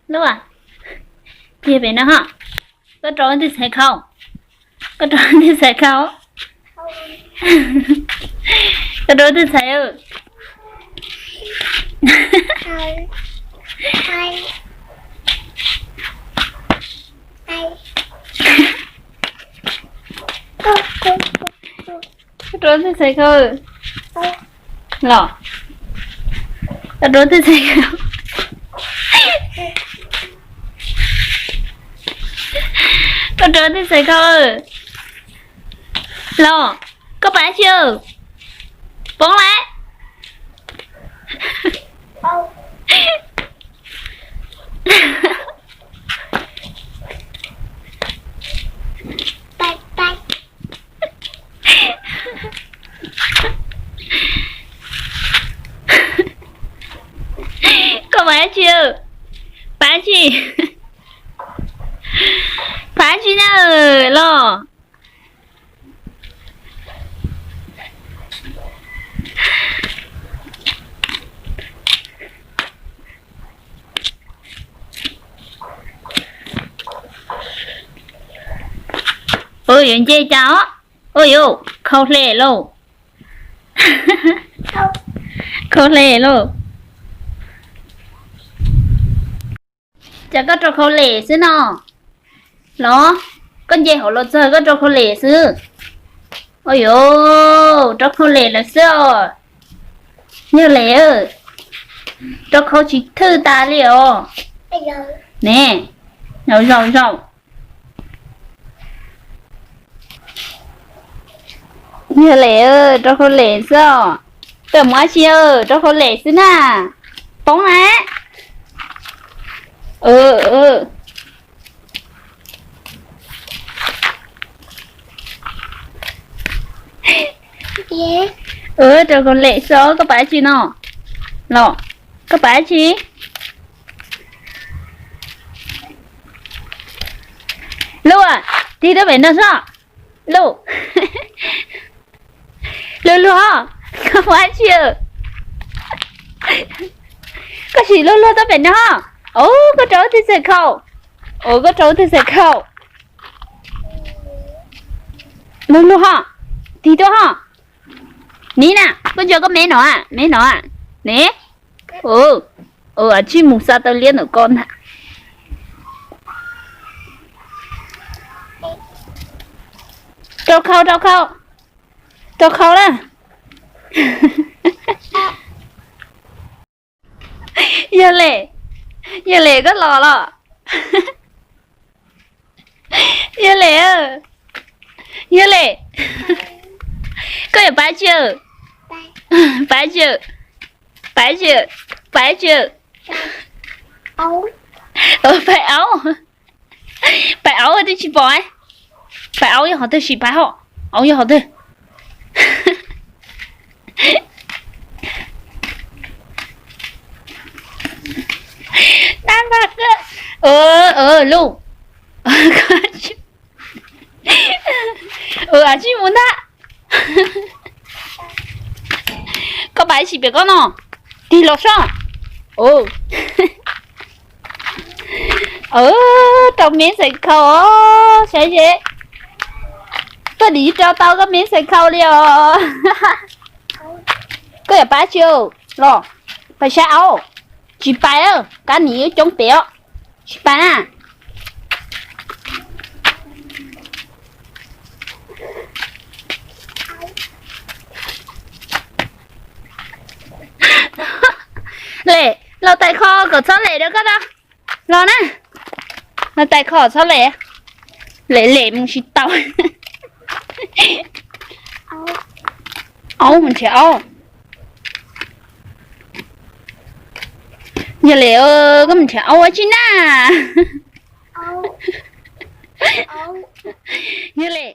Lub, cia pem no ho. Koj rau twg txhais khau? Koj rau twg txhais khau? Koj rau twg txhais? Koj rau twg txhais khau? Los, koj rau twg txhais khau? Koj rau twg txhais khau? Los, koj pab tsi? Poob lawm. Koj pab tsi? Pab tsi? Pab tsi na los? Ua yuav nce cas os? Ua yuav khau hle lauj. Khau hle lauj. Cas koj rau khau lem xwb no? Los, koj nce hauv los txog koj rau khau lem xwb. Ua yuav rau khau lem lawm xwb os. Yog lem, rau khau tsis thwj tas li os. Ne, zaum zaum zaum. Yog lem, rau khau lem xwb os. Koj mus dab tsi, rau khau lem xwb na. Poob na. Rau khau lem xwb, koj pab tsi no? Los, koj pab tsi? Luj, tig tuaj pem no soj. Luj, luj luag, koj mus dab tsi? Koj sim luj luag tuaj pem no. Ub, koj rau twg txhais khau? Ub, koj rau twg txhais khau? Luj luag ho, tig tuaj ho. Niv na, koj nco koj me no, me no ne. Ua tsis mus xa tau liab ntawm koj ntag. Rau khau, rau khau, rau khau na. Yog lem, yog lem koj los los. Yog lem, yog lem. Koj yuav pab tsi? Pab tsi? Pab tsi? Pab tsi? Pab aub. Pab aub twb tsis pom. Pab aub yog qhov twg, sim pab ho. Aub yog qhov twg? Luj, ua tsis mus ntag. Koj pab sim pem koj no. Tig los soj. Rau me ntxhais khau os, saib seb. Koj nim rau tau koj me ntxhais khau li os. Koj yuav pab tsi los? Pais saib aub. Tsis pais, kab nim coob pem os. Tsis pais na. Lem, los tais kho kom txhob lem rau koj na. Los na. Los tais kho txhob lem. Lem lem mus tsis tau. Aub, mus nrhiav aub. Yog lem, koj mus nrhiav aub ua tsi na? Yog lem,